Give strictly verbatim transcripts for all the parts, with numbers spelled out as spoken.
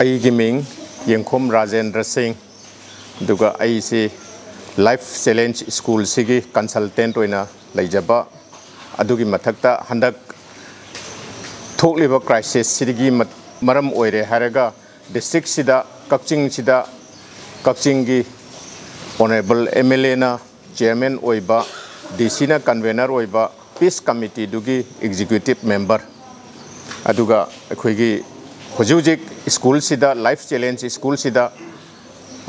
ꯑꯩꯒꯤ ꯃꯤꯡ ꯌꯦꯡꯈꯣꯝ ꯔꯥꯖꯦꯟꯗ꯭ꯔ ꯁꯤꯡ, ꯑꯗꯨꯒ ꯑꯩꯁꯤ ꯂꯥꯏꯐ ꯆꯦꯂꯦꯟꯖ ꯁ꯭ꯀꯨꯜꯁꯤꯒꯤ ꯀꯟꯁꯜꯇꯦꯟꯠ ꯑꯣꯏꯅ ꯂꯩꯖꯕ, ꯑꯗꯨꯒꯤ ꯃꯊꯛꯇ ꯍꯟꯗꯛ ꯊꯣꯛꯂꯤꯕ ꯀ꯭ꯔꯥꯏꯁꯤꯁꯁꯤꯗꯒꯤ ꯃ-, ꯃꯔꯝ ꯑꯣꯏꯔꯦ ꯍꯥꯏꯔꯒ ꯗꯤꯁꯇ꯭ꯔꯤꯛꯁꯤꯗ, ꯀꯛꯆꯤꯡꯁꯤꯗ, ꯀꯛꯆꯤꯡꯒꯤ ꯑꯣꯅꯔꯦꯕꯜ ꯑꯦꯝ ꯑꯦꯜ ꯑꯦꯅ ꯆꯤꯌꯔꯃꯦꯟ ꯑꯣꯏꯕ, ꯗꯤ ꯁꯤꯅ ꯀꯟꯚꯦꯅꯔ ꯑꯣꯏꯕ ꯄꯤꯁ ꯀꯃꯤꯇꯤꯗꯨꯒꯤ ꯑꯦꯛꯖꯤꯀ꯭ꯌꯨꯇꯤꯞ ꯃꯦꯝꯕꯔ, ꯑꯗꯨꯒ ꯑꯩꯈꯣꯏꯒꯤ ꯍꯧꯖꯤꯛ ꯍꯧꯖꯤꯛ ꯁ꯭ꯀꯨꯜꯁꯤꯗ, ꯂꯥꯏꯐ ꯆꯦꯂꯦꯟꯖ ꯁ꯭ꯀꯨꯜꯁꯤꯗ,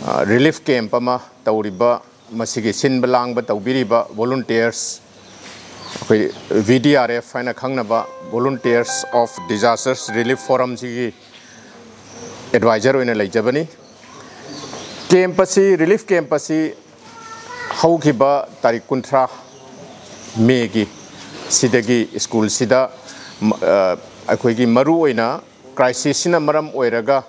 ꯑ, ꯔꯤꯂꯤꯐ ꯀꯦꯝꯞ ꯑꯃ ꯇꯧꯔꯤꯕ, ꯃꯁꯤꯒꯤ ꯁꯤꯟꯕ ꯂꯥꯡꯕ ꯇꯧꯕꯤꯔꯤꯕ ꯚꯣꯂꯨꯟꯇꯤꯌꯔꯁ, ꯑꯩꯈꯣꯏ ꯚꯤ ꯗꯤ ꯑꯥꯔ ꯑꯦꯐ ꯍꯥꯏꯅ ꯈꯪꯅꯕ Volunteers of Disasters Relief Forumꯁꯤꯒꯤ ꯑꯦꯗꯚꯥꯏꯖꯔ ꯑꯣꯏꯅ ꯂꯩꯖꯕꯅꯤ꯫ ꯀꯦꯝꯞ ꯑꯁꯤ, ꯔꯤꯂꯤꯐ ꯀꯦꯝꯞ ꯑꯁꯤ ꯍꯧꯈꯤꯕ ꯇꯥꯔꯤꯛ ꯀꯨꯟꯊ꯭ꯔꯥ ꯃꯦꯒꯤ ꯁꯤꯗꯒꯤ ꯁ꯭ꯀꯨꯜꯁꯤꯗ, ꯃ-, ꯑ, ꯑꯩꯈꯣꯏꯒꯤ ꯃꯔꯨꯑꯣꯏꯅ ꯀ꯭ꯔꯥꯏꯁꯤꯁꯁꯤꯅ ꯃꯔꯝ ꯑꯣꯏꯔꯒ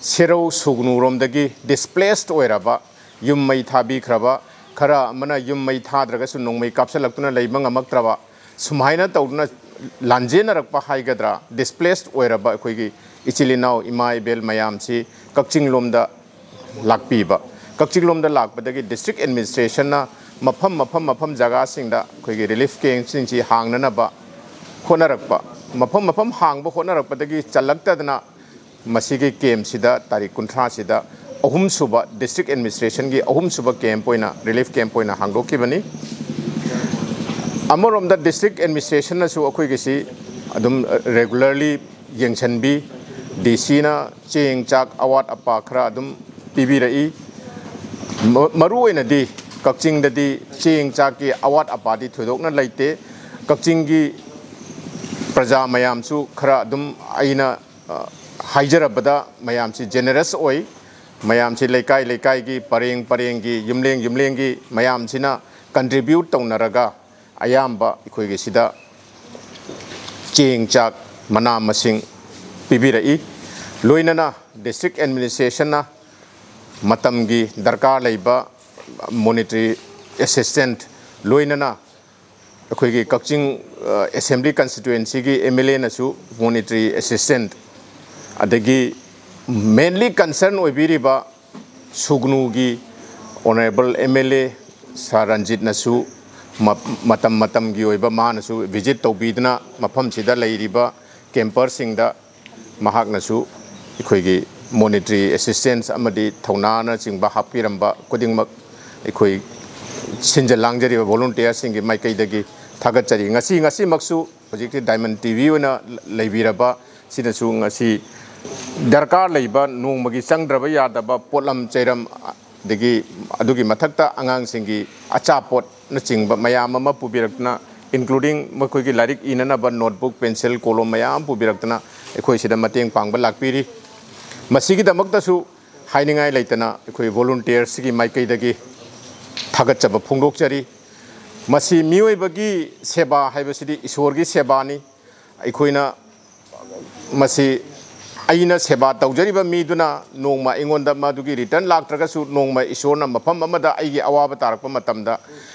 ꯁꯦꯔꯧ ꯁꯨꯒꯅꯨꯔꯣꯝꯗꯒꯤ ꯗꯤꯁꯄ꯭ꯂꯦꯁ ꯑꯣꯏꯔꯕ, ꯌꯨꯝ ꯃꯩ ꯊꯥꯕꯤꯈ꯭ꯔꯕ, ꯈꯔ ꯑꯃꯅ ꯌꯨꯝ ꯃꯩ ꯊꯥꯗ꯭ꯔꯒꯁꯨ ꯅꯣꯡꯃꯩ ꯀꯥꯞꯁꯤꯜꯂꯛꯇꯨꯅ ꯂꯩꯕ ꯉꯝꯃꯛꯇ꯭ꯔꯕ, ꯁꯨꯃꯥꯏꯅ ꯇꯧꯗꯨꯅ ꯂꯥꯟꯖꯦꯟꯅꯔꯛꯄ ꯍꯥꯏꯒꯗ꯭ꯔꯥ, ꯗꯤꯁꯄ꯭ꯂꯦꯁ ꯑꯣꯏꯔꯕ ꯑꯩꯈꯣꯏꯒꯤ ꯏꯆꯤꯜ ꯏꯅꯥꯎ ꯏꯃꯥ ꯏꯕꯦꯜ ꯃꯌꯥꯝꯁꯤ ꯀꯛꯆꯤꯡ ꯂꯣꯝꯗ ꯂꯥꯛꯄꯤꯕ꯫ ꯀꯛꯆꯤꯡ ꯂꯣꯝꯗ ꯂꯥꯛꯄꯗꯒꯤ ꯗꯤꯁꯇ꯭ꯔꯤꯛ ꯑꯦꯗꯃꯤꯅꯤꯁꯇ꯭ꯔꯦꯁꯟꯅ ꯃꯐꯝ, ꯃꯐꯝ, ꯃꯐꯝ ꯖꯒꯥꯁꯤꯡꯗ ꯑꯩꯈꯣꯏꯒꯤ ꯔꯤꯂꯤꯐ ꯀꯦꯝꯞꯁꯤꯡꯁꯤ ꯍꯥꯡꯅꯅꯕ ꯍꯣꯠꯅꯔꯛꯄ, ꯃꯐꯝ, ꯃꯐꯝ ꯍꯥꯡꯕ ꯍꯣꯠꯅꯔꯛꯄꯗꯒꯤ ꯆꯜꯂꯛꯇꯗꯅ ꯃꯁꯤꯒꯤ ꯀꯦꯝꯞꯁꯤꯗ ꯇꯥꯔꯤꯛ ꯀꯨꯟꯊ꯭ꯔꯥꯁꯤꯗ ꯑꯍꯨꯝꯁꯨꯕ, ꯗꯤꯁꯇ꯭ꯔꯤꯛ ꯑꯦꯗꯃꯤꯅꯤꯁꯇ꯭ꯔꯦꯁꯟꯒꯤ ꯑꯍꯨꯝꯁꯨꯕ ꯀꯦꯝꯞ ꯑꯣꯏꯅ, ꯔꯤꯂꯤꯐ ꯀꯦꯝꯞ ꯑꯣꯏꯅ ꯍꯥꯡꯗꯣꯛꯈꯤꯕꯅꯤ꯫ ꯑꯃꯔꯣꯝꯗ ꯗꯤꯁꯇ꯭ꯔꯤꯛ ꯑꯦꯗꯃꯤꯅꯤꯁꯇ꯭ꯔꯦꯁꯟꯅꯁꯨ ꯑꯩꯈꯣꯏꯒꯤꯁꯤ ꯑꯗꯨꯝ ꯔꯦꯒꯨꯂꯔꯂꯤ ꯌꯦꯡꯁꯤꯟꯕꯤ, ꯗꯤ ꯁꯤꯅ ꯆꯦꯡ ꯆꯥꯛ ꯑꯋꯥꯠ ꯑꯄꯥ ꯈꯔ ꯑꯗꯨꯝ ꯄꯤꯕꯤꯔꯛꯏ꯫ ꯃ-, ꯃꯔꯨꯑꯣꯏꯅꯗꯤ ꯀꯛꯆꯤꯡꯗꯗꯤ ꯆꯦꯡ ꯆꯥꯛꯀꯤ ꯑꯋꯥꯠ ꯑꯄꯥꯗꯤ ꯊꯣꯏꯗꯣꯛꯅ ꯂꯩꯇꯦ꯫ ꯀꯛꯆꯤꯡꯒꯤ ꯄ꯭ꯔꯖꯥ ꯃꯌꯥꯝꯁꯨ ꯈꯔ ꯑꯗꯨꯝ, ꯑꯩꯅ, ꯑ, ꯍꯥꯏꯖꯔꯕꯗ ꯃꯌꯥꯝꯁꯤ ꯖꯦꯅꯔꯁ ꯑꯣꯏ꯫ ꯃꯌꯥꯝꯁꯤ ꯂꯩꯀꯥꯏ ꯂꯩꯀꯥꯏꯒꯤ, ꯄꯔꯦꯡ ꯄꯔꯦꯡꯒꯤ, ꯌꯨꯝꯂꯦꯡ ꯌꯨꯝꯂꯦꯡꯒꯤ ꯃꯌꯥꯝꯁꯤꯅ ꯀꯟꯇ꯭ꯔꯤꯕ꯭ꯌꯨꯠ ꯇꯧꯅꯔꯒ ꯑꯌꯥꯝꯕ ꯑꯩꯈꯣꯏꯒꯤ ꯁꯤꯗ ꯆꯦꯡ ꯆꯥꯛ ꯃꯅꯥ ꯃꯁꯤꯡ ꯄꯤꯕꯤꯔꯛꯏ꯫ ꯂꯣꯏꯅꯅ ꯗꯤꯁꯇ꯭ꯔꯤꯛ ꯑꯦꯗꯃꯤꯅꯤꯁꯇ꯭ꯔꯦꯁꯟꯅ ꯃꯇꯝꯒꯤ ꯗꯔꯀꯥꯔ ꯂꯩꯕ ꯃꯣꯅꯤꯇꯔꯤ ꯑꯦꯁꯤꯁꯇꯦꯟꯠ, ꯂꯣꯏꯅꯅ ꯑꯩꯈꯣꯏꯒꯤ ꯀꯛꯆꯤꯡ, ꯑ, ꯑꯦꯁꯦꯝꯕ꯭ꯂꯤ ꯀꯟꯁꯇꯤꯇ꯭ꯋꯦꯟꯁꯤꯒꯤ ꯑꯦꯝ ꯑꯦꯜ ꯑꯦꯅꯁꯨ ꯃꯣꯅꯤꯇꯔꯤ ꯑꯦꯁꯤꯁꯇꯦꯟꯠ, ꯑꯗꯒꯤ Mainly concern ꯑꯣꯏꯕꯤꯔꯤꯕ ꯁꯨꯒꯅꯨꯒꯤ Honourable M L A Sir ꯔꯟꯖꯤꯠꯅꯁꯨ ꯃ- ꯃꯇꯝ ꯃꯇꯝꯒꯤ ꯑꯣꯏꯕ ꯃꯥꯅꯁꯨ visit ꯇꯧꯕꯤꯗꯨꯅ ꯃꯐꯝꯁꯤꯗ ꯂꯩꯔꯤꯕ camperꯁꯤꯡꯗ ꯃꯍꯥꯛꯅꯁꯨ ꯑꯩꯈꯣꯏꯒꯤ monetary assistance ꯑꯃꯗꯤ ꯊꯧꯅꯥꯅꯆꯤꯡꯕ ꯍꯥꯞꯄꯤꯔꯝꯕ ꯈꯨꯗꯤꯡꯃꯛ ꯑꯩꯈꯣꯏ ꯁꯤꯟꯖ ꯂꯥꯡꯖꯔꯤꯕ volunteerꯁꯤꯡꯒꯤ ꯃꯥꯏꯀꯩꯗꯒꯤ ꯊꯥꯒꯠꯆꯔꯤ꯫ ꯉꯁꯤ ꯉꯁꯤꯃꯛꯁꯨ ꯍꯧꯖꯤꯛꯇꯤ Diamond T V ꯑꯣꯏꯅ ꯂꯩꯕꯤꯔꯕ ꯁꯤꯅꯁꯨ ꯉꯁꯤ ꯗꯔꯀꯥꯔ ꯂꯩꯕ ꯅꯣꯡꯃꯒꯤ ꯆꯪꯗ꯭ꯔꯕ ꯌꯥꯗꯕ ꯄꯣꯠꯂꯝ ꯆꯩꯔꯝ, ꯑꯗꯒꯤ ꯑꯗꯨꯒꯤ ꯃꯊꯛꯇ ꯑꯉꯥꯡꯁꯤꯡꯒꯤ ꯑꯆꯥꯄꯣꯠꯅꯆꯤꯡꯕ ꯃꯌꯥꯝ ꯑꯃ ꯄꯨꯕꯤꯔꯛꯇꯨꯅ, including ꯃꯈꯣꯏꯒꯤ ꯂꯥꯏꯔꯤꯛ ꯏꯅꯅꯕ notebook, pencil, ꯀꯣꯂꯣꯝ ꯃꯌꯥꯝ ꯄꯨꯕꯤꯔꯛꯇꯨꯅ ꯑꯩꯈꯣꯏ ꯁꯤꯗ ꯃꯇꯦꯡ ꯄꯥꯡꯕ ꯂꯥꯛꯄꯤꯔꯤ꯫ ꯃꯁꯤꯒꯤꯗꯃꯛꯇꯁꯨ ꯍꯥꯏꯅꯤꯡꯉꯥꯏ ꯂꯩꯇꯅ ꯑꯩꯈꯣꯏ volunteerꯁꯤꯒꯤ ꯃꯥꯏꯀꯩꯗꯒꯤ ꯊꯥꯒꯠꯆꯕ ꯐꯣꯡꯗꯣꯛꯆꯔꯤ꯫ ꯃꯁꯤ ꯃꯤꯑꯣꯏꯕꯒꯤ ꯁꯦꯕꯥ ꯍꯥꯏꯕꯁꯤꯗꯤ ꯏꯁꯣꯔꯒꯤ ꯁꯦꯕꯥꯅꯤ꯫ ꯑꯩꯈꯣꯏꯅ ꯃꯁꯤ ꯑꯩꯅ ꯁꯦꯕꯥ ꯇꯧꯖꯔꯤꯕ ꯃꯤꯗꯨꯅ ꯅꯣꯡꯃ ꯑꯩꯉꯣꯟꯗ ꯃꯗꯨꯒꯤ return ꯂꯥꯛꯇ꯭ꯔꯒꯁꯨ, ꯅꯣꯡꯃ ꯏꯁꯣꯔꯅ ꯃꯐꯝ ꯑꯃꯗ ꯑꯩꯒꯤ ꯑꯋꯥꯕ ꯇꯥꯔꯛꯄ ꯃꯇꯝꯗ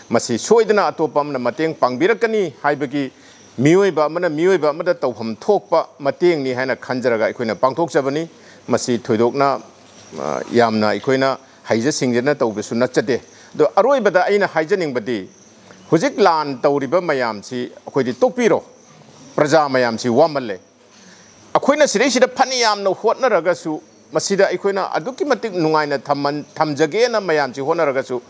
ꯃꯁꯤ ꯁꯣꯏꯗꯅ ꯑꯇꯣꯞꯄ ꯑꯃꯅ ꯃꯇꯦꯡ ꯄꯥꯡꯕꯤꯔꯛꯀꯅꯤ ꯍꯥꯏꯕꯒꯤ ꯃꯤꯑꯣꯏꯕ ꯑꯃꯅ ꯃꯤꯑꯣꯏꯕ ꯑꯃꯗ ꯇꯧꯐꯝ ꯊꯣꯛꯄ ꯃꯇꯦꯡꯅꯤ ꯍꯥꯏꯅ ꯈꯟꯖꯔꯒ ꯑꯩꯈꯣꯏꯅ ꯄꯥꯡꯊꯣꯛꯆꯕꯅꯤ꯫ ꯃꯁꯤ ꯊꯣꯏꯗꯣꯛꯅ, ꯑ, ꯌꯥꯝꯅ ꯑꯩꯈꯣꯏꯅ ꯍꯩꯖ ꯁꯤꯡꯖꯅ ꯇꯧꯕꯁꯨ ꯅꯠꯆꯗꯦ꯫ ꯑꯗꯣ ꯑꯔꯣꯏꯕꯗ ꯑꯩꯅ ꯍꯥꯏꯖꯅꯤꯡꯕꯗꯤ, ꯍꯧꯖꯤꯛ ꯂꯥꯟ ꯇꯧꯔꯤꯕ ꯃꯌꯥꯝꯁꯤ ꯑꯩꯈꯣꯏꯗꯤ ꯇꯣꯛꯄꯤꯔꯣ, ꯄ꯭ꯔꯖꯥ ꯃꯌꯥꯝꯁꯤ ꯋꯥꯃꯜꯂꯦ꯫ ꯑꯩꯈꯣꯏꯅ ꯁꯤꯗꯩꯁꯤꯗ ꯐꯅ ꯌꯥꯝꯅ ꯍꯣꯠꯅꯔꯒꯁꯨ, ꯃꯁꯤꯗ ꯑꯩꯈꯣꯏꯅ ꯑꯗꯨꯛꯀꯤ ꯃꯇꯤꯛ ꯅꯨꯡꯉꯥꯏꯅ ꯊꯝꯃꯟ-, ꯊꯝꯖꯒꯦꯅ ꯃꯌꯥꯝꯁꯤ ꯍꯣꯠꯅꯔꯒꯁꯨ,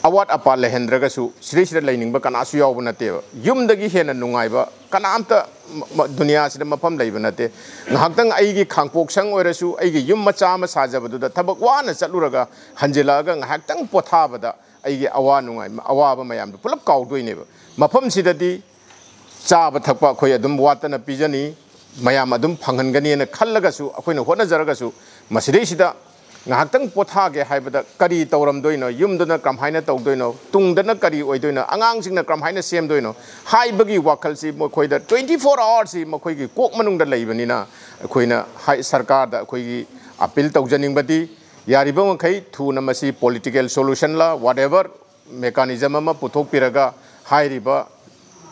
ꯑꯋꯥꯠ ꯑꯄꯥ ꯂꯩꯍꯟꯗ꯭ꯔꯒꯁꯨ, ꯁꯤꯗꯩꯁꯤꯗ ꯂꯩꯅꯤꯡꯕ ꯀꯅꯥꯁꯨ ꯌꯥꯎꯕ ꯅꯠꯇꯦꯕ꯫ ꯌꯨꯝꯗꯒꯤ ꯍꯦꯟꯅ ꯅꯨꯡꯉꯥꯏꯕ ꯀꯅꯥꯝꯇ ꯃ-, ꯃ-, ꯗꯨꯅꯤꯌꯥꯁꯤꯗ ꯃꯐꯝ ꯂꯩꯕ ꯅꯠꯇꯦ꯫ ꯉꯥꯏꯍꯥꯛꯇꯪ ꯑꯩꯒꯤ ꯈꯥꯡꯄꯣꯛꯁꯪ ꯑꯣꯏꯔꯁꯨ, ꯑꯩꯒꯤ ꯌꯨꯝ ꯃꯆꯥ ꯑꯃ ꯁꯥꯖꯕꯗꯨꯗ ꯊꯕꯛ ꯋꯥꯅ ꯆꯠꯂꯨꯔꯒ ꯍꯟꯖꯤꯜꯂꯛꯑꯒ ꯉꯥꯏꯍꯥꯛꯇꯪ ꯄꯣꯊꯥꯕꯗ ꯑꯩꯒꯤ ꯑꯋꯥ ꯅꯨꯡꯉꯥꯏ, ꯑꯋꯥꯕ ꯃꯌꯥꯝꯗꯨ ꯄꯨꯂꯞ ꯀꯥꯎꯗꯣꯏꯅꯦꯕ꯫ ꯃꯐꯝꯁꯤꯗꯗꯤ ꯆꯥꯕ ꯊꯛꯄ ꯑꯩꯈꯣꯏ ꯑꯗꯨꯝ ꯋꯥꯠꯇꯅ ꯄꯤꯖꯅꯤ, ꯃꯌꯥꯝ ꯑꯗꯨꯝ ꯐꯪꯍꯟꯒꯅꯤꯅ ꯈꯜꯂꯒꯁꯨ, ꯑꯩꯈꯣꯏꯅ ꯍꯣꯠꯅꯖꯔꯒꯁꯨ, ꯃꯁꯤꯗꯩꯁꯤꯗ ꯉꯥꯏꯍꯥꯛꯇꯪ ꯄꯣꯊꯥꯒꯦ ꯍꯥꯏꯕꯗ ꯀꯔꯤ ꯇꯧꯔꯝꯗꯣꯏꯅꯣ, ꯌꯨꯝꯗꯅ ꯀꯔꯝꯍꯥꯏꯅ ꯇꯧꯗꯣꯏꯅꯣ, ꯇꯨꯡꯗꯅ ꯀꯔꯤ ꯑꯣꯏꯗꯣꯏꯅꯣ, ꯑꯉꯥꯡꯁꯤꯡꯅ ꯀꯔꯝꯍꯥꯏꯅ ꯁꯦꯝꯗꯣꯏꯅꯣ ꯍꯥꯏꯕꯒꯤ ꯋꯥꯈꯜꯁꯤ ꯃꯈꯣꯏꯗ twenty four hours ꯁꯤ ꯃꯈꯣꯏꯒꯤ ꯀꯣꯛ ꯃꯅꯨꯡꯗ ꯂꯩꯕꯅꯤꯅ, ꯑꯩꯈꯣꯏꯅ ꯍꯥꯏ-, ꯁꯔꯀꯥꯔꯗ ꯑꯩꯈꯣꯏꯒꯤ appeal ꯇꯧꯖꯅꯤꯡꯕꯗꯤ, ꯌꯥꯔꯤꯕ ꯃꯈꯩ ꯊꯨꯅ ꯃꯁꯤ political solution ꯂ, whatever mechanism ꯑꯃ ꯄꯨꯊꯣꯛꯄꯤꯔꯒ ꯍꯥꯏꯔꯤꯕ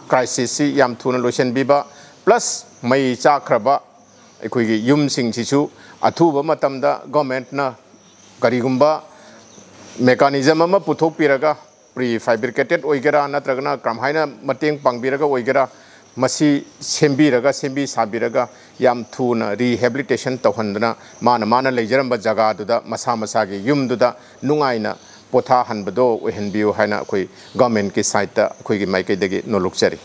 crisis ꯁꯤ ꯌꯥꯝ ꯊꯨꯅ ꯂꯣꯏꯁꯤꯟꯕꯤꯕ, plus ꯃꯩ ꯆꯥꯛꯈ꯭ꯔꯕ ꯑꯩꯈꯣꯏꯒꯤ ꯌꯨꯝꯁꯤꯡꯁꯤꯁꯨ ꯑꯊꯨꯕ ꯃꯇꯝꯗ ꯒꯣꯔꯃꯦꯟꯠꯅ ꯀꯔꯤꯒꯨꯝꯕ ꯃꯦꯀꯥꯅꯤꯖꯝ ꯑꯃ ꯄꯨꯊꯣꯛꯄꯤꯔꯒ, ꯄ꯭ꯔꯤ ꯐꯦꯕ꯭ꯔꯤꯀꯦꯇꯦꯠ ꯑꯣꯏꯒꯦꯔꯥ ꯅꯠꯇ꯭ꯔꯒꯅ ꯀꯔꯝꯍꯥꯏꯅ ꯃꯇꯦꯡ ꯄꯥꯡꯕꯤꯔꯒ ꯑꯣꯏꯒꯦꯔꯥ, ꯃꯁꯤ ꯁꯦꯝꯕꯤꯔꯒ, ꯁꯦꯝꯕꯤ ꯁꯥꯕꯤꯔꯒ ꯌꯥꯝ ꯊꯨꯅ ꯔꯤꯍꯦꯕꯤꯂꯤꯇꯦꯁꯟ ꯇꯧꯍꯟꯗꯅ, ꯃꯥꯅ ꯃꯥꯅ ꯂꯩꯖꯔꯝꯕ ꯖꯒꯥꯗꯨꯗ, ꯃꯁꯥ ꯃꯁꯥꯒꯤ ꯌꯨꯝꯗꯨꯗ ꯅꯨꯡꯉꯥꯏꯅ ꯄꯣꯊꯥꯍꯟꯕꯗꯣ ꯑꯣꯏꯍꯟꯕꯤꯌꯨ ꯍꯥꯏꯅ ꯑꯩꯈꯣꯏ ꯒꯣꯔꯃꯦꯟꯠꯀꯤ ꯁꯥꯏꯠꯇ ꯑꯩꯈꯣꯏꯒꯤ ꯃꯥꯏꯀꯩꯗꯒꯤ ꯅꯣꯜꯂꯨꯛꯆꯔꯤ꯫